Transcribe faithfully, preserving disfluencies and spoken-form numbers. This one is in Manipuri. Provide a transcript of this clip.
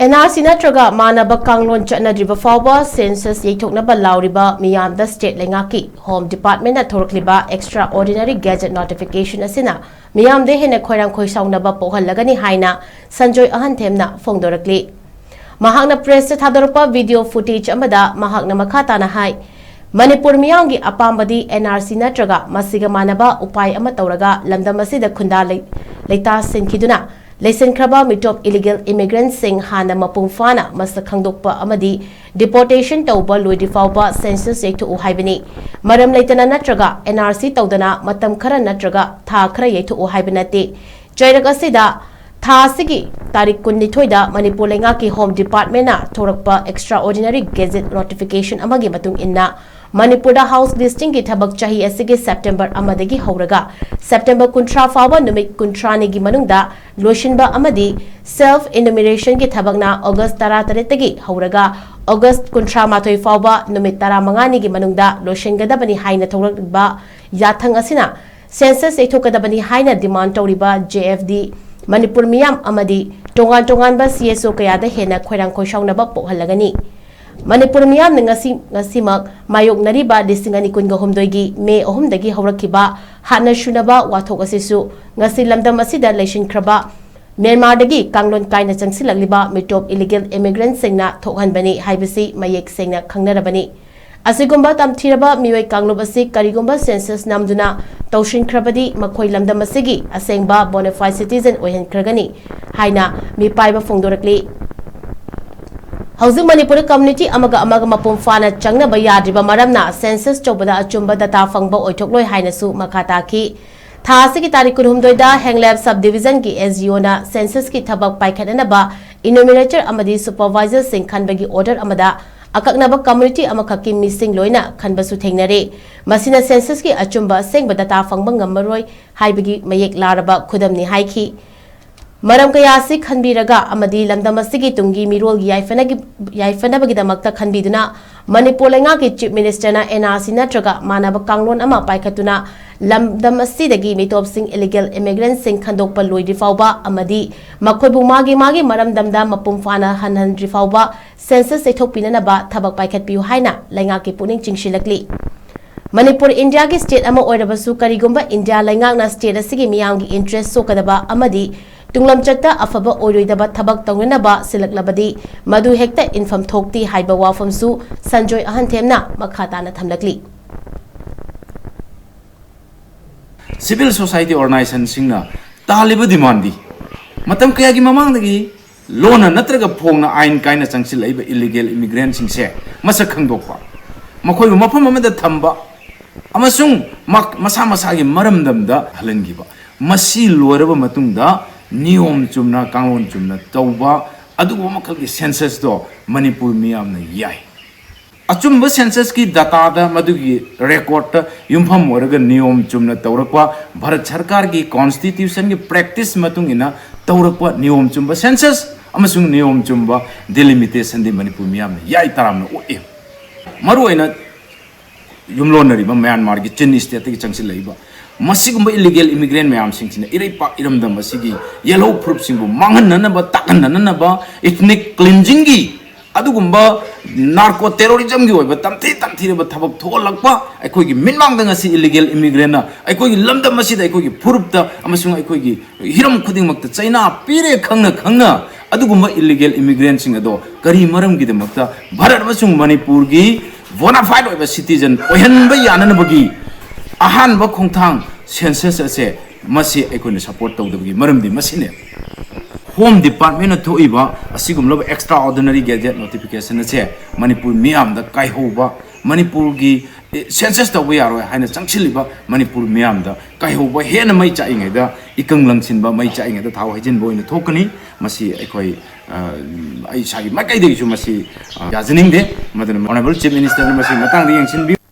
ꯑꯦꯟ ꯑꯥꯔ ꯁꯤ ꯅꯠꯇ꯭ꯔꯒ ꯃꯥꯟꯅꯕ ꯀꯥꯡꯂꯣꯟ ꯆꯠꯅꯗ꯭ꯔꯤꯕ ꯐꯥꯎꯕ ꯁꯦꯟꯁꯁ ꯌꯩꯊꯣꯛꯅꯕ ꯂꯥꯎꯔꯤꯕ ꯃꯤꯌꯥꯝꯗ ꯁ꯭ꯇꯦꯠ ꯂꯩꯉꯥꯛꯀꯤ ꯍꯣꯝ ꯗꯤꯄꯥꯔꯠꯃꯦꯟꯅ ꯊꯣꯔꯛꯂꯤꯕ ꯑꯦꯛꯁꯇ꯭ꯔꯥ ꯑꯣꯔꯗꯤꯅꯔꯤ ꯒꯦꯖꯦꯠ ꯅꯣꯇꯤꯐꯤꯀꯦꯁꯟ ꯑꯁꯤꯅ ꯃꯤꯌꯥꯝꯗ ꯍꯦꯟꯅ ꯈꯣꯏꯔꯥꯡ ꯈꯣꯏꯁꯥꯎꯅꯕ ꯄꯣꯛꯍꯜꯂꯒꯅꯤ ꯍꯥꯏꯅ ꯁꯟꯖꯣꯏ ꯑꯍꯟꯊꯦꯝꯅ ꯐꯣꯡꯗꯣꯔꯛꯂꯤ꯫ ꯃꯍꯥꯛꯅ ꯄ꯭ꯔꯦꯁꯇ ꯊꯥꯗꯣꯔꯛꯄ ꯚꯤꯗꯤꯑꯣ ꯐꯨꯇꯦꯖ ꯑꯃꯗ ꯃꯍꯥꯛꯅ ꯃꯈꯥ ꯇꯥꯅ ꯍꯥꯏ, ꯃꯅꯤꯄꯨꯔ ꯃꯤꯌꯥꯝꯒꯤ ꯑꯄꯥꯝꯕꯗꯤ ꯑꯦꯟ ꯑꯥꯔ ꯁꯤ ꯅꯠꯇ꯭ꯔꯒ ꯃꯁꯤꯒ ꯃꯥꯟꯅꯕ ꯎꯄꯥꯏ ꯑꯃ ꯇꯧꯔꯒ ꯂꯝꯗꯝ ꯑꯁꯤꯗ ꯈꯨꯟꯗꯥ ꯂꯩ-, ꯂꯩꯇꯥ ꯁꯤꯟꯈꯤꯗꯨꯅ ꯂꯩꯁꯤꯟꯈ꯭ꯔꯕ ꯃꯤꯇꯣꯞ ꯏꯂꯤꯒꯦꯜ ꯏꯃꯤꯒ꯭ꯔꯦꯟꯠꯁꯤꯡ ꯍꯥꯟꯅ ꯃꯄꯨꯡ ꯐꯥꯅ ꯃꯁꯛ ꯈꯪꯗꯣꯛꯄ ꯑꯃꯗꯤ ꯗꯤꯄꯣꯔꯇꯦꯁꯟ ꯇꯧꯕ ꯂꯣꯏꯗ꯭ꯔꯤ ꯐꯥꯎꯕ ꯁꯦꯟꯁꯁ ꯌꯩꯊꯣꯛꯎ ꯍꯥꯏꯕꯅꯤ꯫ ꯃꯔꯝ ꯂꯩꯇꯅ ꯅꯠꯇ꯭ꯔꯒ ꯑꯦꯟ ꯑꯥꯔ ꯁꯤ ꯇꯧꯗꯅ ꯃꯇꯝ ꯈꯔ ꯅꯠꯇ꯭ꯔꯒ ꯊꯥ ꯈꯔ ꯌꯩꯊꯣꯛꯎ ꯍꯥꯏꯕ ꯅꯠꯇꯦ꯫ ꯆꯩꯔꯛ ꯑꯁꯤꯗ ꯊꯥ ꯑꯁꯤꯒꯤ ꯇꯥꯔꯤꯛ ꯀꯨꯟꯅꯤꯊꯣꯏꯗ ꯃꯅꯤꯄꯨꯔ ꯂꯩꯉꯥꯛꯀꯤ ꯍꯣꯝ ꯗꯤꯄꯥꯔꯠꯃꯦꯟꯅ ꯊꯣꯔꯛꯄ ꯑꯦꯛꯁꯇ꯭ꯔꯥ ꯑꯣꯔꯗꯤꯅꯔꯤ ꯒꯦꯖꯦꯠ ꯅꯣꯇꯤꯐꯤꯀꯦꯁꯟ ꯑꯃꯒꯤ ꯃꯇꯨꯡ ꯏꯟꯅ ꯃꯅꯤꯄꯨꯔꯗ ꯍꯥꯎꯁ ꯂꯤꯁꯇꯤꯡꯒꯤ ꯊꯕꯛ ꯆꯍꯤ ꯑꯁꯤꯒꯤ ꯁꯦꯞꯇꯦꯝꯕꯔ ꯑꯃꯗꯒꯤ ꯍꯧꯔꯒ ꯁꯦꯞꯇꯦꯝꯕꯔ ꯀꯨꯟꯊ꯭ꯔꯥ ꯐꯥꯎꯕ ꯅꯨꯃꯤꯠ ꯀꯨꯟꯊ꯭ꯔꯥꯅꯤꯒꯤ ꯃꯅꯨꯡꯗ ꯂꯣꯏꯁꯤꯟꯕ ꯑꯃꯗꯤ ꯁꯦꯜꯐ ꯏꯅꯨꯃꯤꯔꯦꯁꯟꯒꯤ ꯊꯕꯛꯅ ꯑꯣꯒꯁ ꯇꯔꯥꯇꯔꯦꯠꯇꯒꯤ ꯍꯧꯔꯒ ꯑꯣꯒꯁ ꯀꯨꯟꯊ꯭ꯔꯥ ꯃꯥꯊꯣꯏ ꯐꯥꯎꯕ ꯅꯨꯃꯤꯠ ꯇꯔꯥꯃꯉꯥꯅꯤꯒꯤ ꯃꯅꯨꯡꯗ ꯂꯣꯏꯁꯤꯟꯒꯗꯕꯅꯤ ꯍꯥꯏꯅ ꯊꯣꯛꯂꯛꯂꯤꯕ ꯌꯥꯊꯪ ꯑꯁꯤꯅ ꯁꯦꯟꯁꯁ ꯌꯩꯊꯣꯛꯀꯗꯕꯅꯤ ꯍꯥꯏꯅ ꯗꯤꯃꯥꯟ ꯇꯧꯔꯤꯕ ꯖꯦ ꯑꯦꯐ ꯗꯤ, ꯃꯅꯤꯄꯨꯔ ꯃꯤꯌꯥꯝ ꯑꯃꯗꯤ ꯇꯣꯉꯥꯟ ꯇꯣꯉꯥꯟꯕ ꯁꯤ ꯑꯦꯁ ꯑꯣ ꯀꯌꯥꯗ ꯍꯦꯟꯅ ꯈꯣꯏꯔꯥꯡ ꯈꯣꯏꯁꯥꯎꯅꯕ ꯄꯣꯛꯍꯜꯂꯒꯅꯤ꯫ ꯃꯅꯤꯄꯨꯔ ꯃꯤꯌꯥꯝꯅ ꯉꯁꯤ, ꯉꯁꯤꯃꯛ ꯃꯥꯌꯣꯛꯅꯔꯤꯕ ꯂꯤꯁꯤꯡ ꯑꯅꯤ ꯀꯨꯟꯒ ꯍꯨꯝꯗꯣꯏꯒꯤ ꯃꯦ ꯑꯍꯨꯝꯗꯒꯤ ꯍꯧꯔꯛꯈꯤꯕ ꯍꯥꯠꯅ ꯁꯨꯅꯕ ꯋꯥꯊꯣꯛ ꯑꯁꯤꯁꯨ ꯉꯁꯤ ꯂꯝꯗꯝ ꯑꯁꯤꯗ ꯂꯩꯁꯤꯟꯈ꯭ꯔꯕ ꯃ꯭ꯌꯥꯟꯃꯥꯔꯗꯒꯤ ꯀꯥꯡꯂꯣꯟ ꯀꯥꯏꯅ ꯆꯪꯁꯤꯜꯂꯛꯂꯤꯕ ꯃꯤꯇꯣꯞ ꯏꯂꯤꯒꯦꯜ ꯏꯃꯤꯒ꯭ꯔꯦꯟꯠꯁꯤꯡꯅ ꯊꯣꯛꯍꯟꯕꯅꯤ ꯍꯥꯏꯕꯁꯤ ꯃꯌꯦꯛ ꯁꯦꯡꯅ ꯈꯪꯅꯔꯕꯅꯤ꯫ ꯑꯁꯤꯒꯨꯝꯕ ꯇꯝꯊꯤꯔꯕ ꯃꯤꯑꯣꯏ ꯀꯥꯡꯂꯨꯞ ꯑꯁꯤ ꯀꯔꯤꯒꯨꯝꯕ ꯁꯦꯟꯁꯁ ꯅꯝꯗꯨꯅ ꯇꯧꯁꯤꯟꯈ꯭ꯔꯕꯗꯤ ꯃꯈꯣꯏ ꯂꯝꯗꯝ ꯑꯁꯤꯒꯤ ꯑꯁꯦꯡꯕ ꯕꯣꯅꯥꯐꯥꯏꯗ ꯁꯤꯇꯤꯖꯟ ꯑꯣꯏꯍꯟꯈ꯭ꯔꯒꯅꯤ ꯍꯥꯏꯅ ꯃꯤꯄꯥꯏꯕ ꯐꯣꯡꯗꯣꯔꯛꯂꯤ꯫ ꯍꯧꯖꯤꯛ ꯃꯅꯤꯄꯨꯔꯗ ꯀꯝꯃ꯭ꯌꯨꯅꯤꯇꯤ ꯑꯃꯒ ꯑꯃꯒ ꯃꯄꯨꯡ ꯐꯥꯅ ꯆꯪꯅꯕ ꯌꯥꯗ꯭ꯔꯤꯕ ꯃꯔꯝꯅ ꯁꯦꯟꯁꯁ ꯇꯧꯕꯗ ꯑꯆꯨꯝꯕ ꯗꯇꯥ ꯐꯪꯕ ꯑꯣꯏꯊꯣꯛꯂꯣꯏ ꯍꯥꯏꯅꯁꯨ ꯃꯈꯥ ꯇꯥꯈꯤ꯫ ꯊꯥ ꯑꯁꯤꯒꯤ ꯇꯥꯔꯤꯛ ꯀꯨꯟꯍꯨꯝꯗꯣꯏꯗ ꯍꯦꯡꯂꯦꯞ ꯁꯕ ꯗꯤꯕꯤꯖꯟꯒꯤ ꯑꯦꯁ ꯗꯤ ꯑꯣꯅ ꯁꯦꯟꯁꯁꯀꯤ ꯊꯕꯛ ꯄꯥꯏꯈꯠꯅꯅꯕ ꯏꯅꯨꯃꯤꯔꯦꯇꯔ ꯑꯃꯗꯤ ꯁꯨꯄꯔꯚꯥꯏꯖꯔꯁꯤꯡ ꯈꯟꯕꯒꯤ ꯑꯣꯔꯗꯔ ꯑꯃꯗ ꯑꯀꯛꯅꯕ ꯀꯝꯃ꯭ꯌꯨꯅꯤꯇꯤ ꯑꯃꯈꯛꯀꯤ ꯃꯤꯁꯤꯡ ꯂꯣꯏꯅ ꯈꯟꯕꯁꯨ ꯊꯦꯡꯅꯔꯦ꯫ ꯃꯁꯤꯅ ꯁꯦꯟꯁꯁꯀꯤ ꯑꯆꯨꯝꯕ ꯑꯁꯦꯡꯕ ꯗꯇꯥ ꯐꯪꯕ ꯉꯝꯃꯔꯣꯏ ꯍꯥꯏꯕꯒꯤ ꯃꯌꯦꯛ ꯂꯥꯔꯕ ꯈꯨꯗꯝꯅꯤ ꯍꯥꯏꯈꯤ꯫ ꯃꯔꯝ ꯀꯌꯥ ꯑꯁꯤ ꯈꯟꯕꯤꯔꯒ ꯑꯃꯗꯤ ꯂꯝꯗꯝ ꯑꯁꯤꯒꯤ ꯇꯨꯡꯒꯤ ꯃꯤꯔꯣꯜꯒꯤ ꯌꯥꯏꯐꯅꯒꯤ-, ꯌꯥꯏꯐꯅꯕꯒꯤꯗꯃꯛꯇ ꯈꯟꯕꯤꯗꯨꯅ ꯃꯅꯤꯄꯨꯔ ꯂꯩꯉꯥꯛꯀꯤ Chief Minister ꯅ N R C ꯅꯠꯇ꯭ꯔꯒ ꯃꯥꯟꯅꯕ ꯀꯥꯡꯂꯣꯟ ꯑꯃ ꯄꯥꯏꯈꯠꯇꯨꯅ ꯂꯝꯗꯝ ꯑꯁꯤꯗꯒꯤ ꯃꯤꯇꯣꯞꯁꯤꯡ, illegal immigrant ꯁꯤꯡ ꯈꯟꯗꯣꯛꯄ ꯂꯣꯏꯗ꯭ꯔꯤ ꯐꯥꯎꯕ ꯑꯃꯗꯤ ꯃꯈꯣꯏꯕꯨ ꯃꯥꯒꯤ ꯃꯥꯒꯤ ꯃꯔꯝꯗꯝꯗ ꯃꯄꯨꯡ ꯐꯥꯅ ꯍꯟꯍꯟꯗ꯭ꯔꯤ ꯐꯥꯎꯕ census ꯆꯩꯊꯣꯛꯄꯤꯅꯅꯕ ꯊꯕꯛ ꯄꯥꯏꯈꯠꯄꯤꯌꯨ ꯍꯥꯏꯅ ꯂꯩꯉꯥꯛꯀꯤ ꯄꯨꯛꯅꯤꯡ ꯆꯤꯡꯁꯤꯜꯂꯛꯂꯤ꯫ ꯃꯅꯤꯄꯨꯔ ꯏꯟꯗꯤꯌꯥꯒꯤ state ꯑꯃ ꯑꯣꯏꯔꯕꯁꯨ, ꯀꯔꯤꯒꯨꯝꯕ ꯏꯟꯗꯤꯌꯥ ꯂꯩꯉꯥꯛꯅ state ꯑꯁꯤꯒꯤ ꯃꯤꯌꯥꯝꯒꯤ interest ꯁꯣꯛꯀꯗꯕ ꯑꯃꯗꯤ ꯇꯨꯡꯂꯝꯆꯠꯇ ꯑꯐꯕ ꯑꯣꯏꯔꯣꯏꯗꯕ ꯊꯕꯛ ꯇꯧꯅꯅꯕ ꯁꯤꯜꯂꯛꯂꯕꯗꯤ, ꯃꯗꯨ ꯍꯦꯛꯇ ꯏꯟꯐꯝ ꯊꯣꯛꯇꯦ ꯍꯥꯏꯕ ꯋꯥꯐꯝꯁꯨ ꯁꯟꯖꯣꯏ ꯑꯍꯟꯊꯦꯝꯅ ꯃꯈꯥ ꯇꯥꯅ ꯊꯝꯂꯛꯂꯤ꯫ Civil society organization ꯁꯤꯡꯅ ꯇꯥꯜꯂꯤꯕ demand ꯗꯤ ꯃꯇꯝ ꯀꯌꯥꯒꯤ ꯃꯃꯥꯡꯗꯒꯤ ꯂꯣꯟꯅ ꯅꯠꯇ꯭ꯔꯒ ꯐꯣꯡꯅ ꯑꯥꯏꯟ ꯀꯥꯏꯅ ꯆꯪꯁꯤꯜꯂꯛꯏꯕ illegal immigrant ꯁꯤꯡꯁꯦ ꯃꯁꯛ ꯈꯪꯗꯣꯛꯄ, ꯃꯈꯣꯏꯕꯨ ꯃꯐꯝ ꯑꯃꯗ ꯊꯝꯕ ꯑꯃꯁꯨꯡ ꯃ-, ꯃꯁꯥ ꯃꯁꯥꯒꯤ ꯃꯔꯝꯗꯝꯗ ꯍꯜꯍꯟꯈꯤꯕ, ꯃꯁꯤ ꯂꯣꯏꯔꯕ ꯃꯇꯨꯡꯗ ꯅꯤꯌꯣꯝ ꯆꯨꯝꯅ, ꯀꯥꯡꯂꯣꯟ ꯆꯨꯝꯅ ꯇꯧꯕ ꯑꯗꯨꯒꯨꯝꯕ ꯃꯈꯜꯒꯤ census ꯇꯣ ꯃꯅꯤꯄꯨꯔ ꯃꯤꯌꯥꯝꯅ ꯌꯥꯏ꯫ ꯑꯆꯨꯝꯕ census ꯀꯤ data ꯗ, ꯃꯗꯨꯒꯤ record ꯇ ꯌꯨꯝꯐꯝ ꯑꯣꯏꯔꯒ ꯅꯤꯌꯣꯝ ꯆꯨꯝꯅ ꯇꯧꯔꯛꯄ, ꯚꯥꯔꯠ ꯁꯔꯀꯥꯔꯒꯤ constitution ꯒꯤ practice ꯃꯇꯨꯡ ꯏꯟꯅ ꯇꯧꯔꯛꯄ ꯅꯤꯌꯣꯝ ꯆꯨꯝꯕ census ꯑꯃꯁꯨꯡ ꯅꯤꯌꯣꯝ ꯆꯨꯝꯕ delimitation ꯗꯤ ꯃꯅꯤꯄꯨꯔ ꯃꯤꯌꯥꯝꯅ ꯌꯥꯏ ꯇꯔꯥꯝꯅ ꯑꯣꯛꯏ꯫ ꯃꯔꯨꯑꯣꯏꯅ ꯌꯨꯝꯂꯣꯟꯅꯔꯤꯕ ꯃ꯭ꯌꯥꯟꯃꯥꯔꯒꯤ ꯆꯤꯟ state ꯇꯒꯤ ꯆꯪꯁꯤꯜꯂꯛꯏꯕ ꯃꯁꯤꯒꯨꯝꯕ illegal immigrant ꯃꯌꯥꯝꯁꯤꯡꯁꯤꯅ ꯏꯔꯩꯄꯥꯛ ꯏꯔꯝꯗꯝ ꯑꯁꯤꯒꯤ ꯌꯦꯜꯍꯧ ꯐꯨꯔꯨꯞꯁꯤꯡꯕꯨ ꯃꯥꯡꯍꯟꯅꯅꯕ, ꯇꯥꯛꯍꯟꯅꯅꯕ, ethnic cleansing ꯒꯤ ꯑꯗꯨꯒꯨꯝꯕ narco terrorism ꯒꯤ ꯑꯣꯏꯕ ꯇꯝꯊꯤ ꯇꯝꯊꯤꯔꯕ ꯊꯕꯛ ꯊꯣꯛꯍꯜꯂꯛꯄ, ꯑꯩꯈꯣꯏꯒꯤ ꯃꯤꯠꯃꯥꯡꯗ ꯉꯁꯤ illegal immigrant ꯅ ꯑꯩꯈꯣꯏꯒꯤ ꯂꯝꯗꯝ ꯑꯁꯤꯗ, ꯑꯩꯈꯣꯏꯒꯤ ꯐꯨꯔꯨꯞꯇ ꯑꯃꯁꯨꯡ ꯑꯩꯈꯣꯏꯒꯤ ꯍꯤꯔꯝ ꯈꯨꯗꯤꯡꯃꯛꯇ ꯆꯩꯅꯥ ꯄꯤꯔꯦ ꯈꯪꯅ ꯈꯪꯅ ꯑꯗꯨꯒꯨꯝꯕ illegal immigrant ꯁꯤꯡ ꯑꯗꯣ ꯀꯔꯤ ꯃꯔꯝꯒꯤꯗꯃꯛꯇ ꯚꯥꯔꯠ ꯑꯃꯁꯨꯡ ꯃꯅꯤꯄꯨꯔꯒꯤ bona fide ꯑꯣꯏꯕ citizen ꯑꯣꯏꯍꯟꯕ ꯌꯥꯅꯅꯕꯒꯤ ꯑꯍꯥꯟꯕ ꯈꯣꯡꯊꯥꯡ census ꯑꯁꯦ, ꯃꯁꯤ ꯑꯩꯈꯣꯏꯅ support ꯇꯧꯗꯕꯒꯤ ꯃꯔꯝꯗꯤ ꯃꯁꯤꯅꯦ꯫ Home Department ꯅ ꯊꯣꯛꯏꯕ ꯑꯁꯤꯒꯨꯝꯂꯕ extraordinary gazette notification ꯑꯁꯦ ꯃꯅꯤꯄꯨꯔ ꯃꯤꯌꯥꯝꯗ ꯀꯥꯏꯍꯧꯕ, ꯃꯅꯤꯄꯨꯔꯒꯤ, ꯑꯦ, census ꯇꯧꯕ ꯌꯥꯔꯣꯏ ꯍꯥꯏꯅ ꯆꯪꯁꯤꯜꯂꯤꯕ ꯃꯅꯤꯄꯨꯔ ꯃꯤꯌꯥꯝꯗ ꯀꯥꯏꯍꯧꯕ ꯍꯦꯟꯅ ꯃꯩ ꯆꯥꯛꯏꯉꯩꯗ, ꯏꯀꯪ ꯂꯪꯁꯤꯟꯕ, ꯃꯩ ꯆꯥꯛꯏꯉꯩꯗ ꯊꯥꯎ ꯍꯩꯖꯤꯟꯕ ꯑꯣꯏꯅ ꯊꯣꯛꯀꯅꯤ꯫ ꯃꯁꯤ ꯑꯩꯈꯣꯏ, ꯑ, ꯑꯩ ꯏꯁꯥꯒꯤ ꯃꯥꯏꯀꯩꯗꯒꯤꯁꯨ ꯃꯁꯤ, ꯑ, ꯌꯥꯖꯅꯤꯡꯗꯦ꯫ ꯃꯗꯨꯅ Honourable Chief Minister ꯅ ꯃꯁꯤ ꯃꯇꯥꯡꯗ ꯌꯦꯡꯁꯤꯟꯕꯤꯌꯨ꯫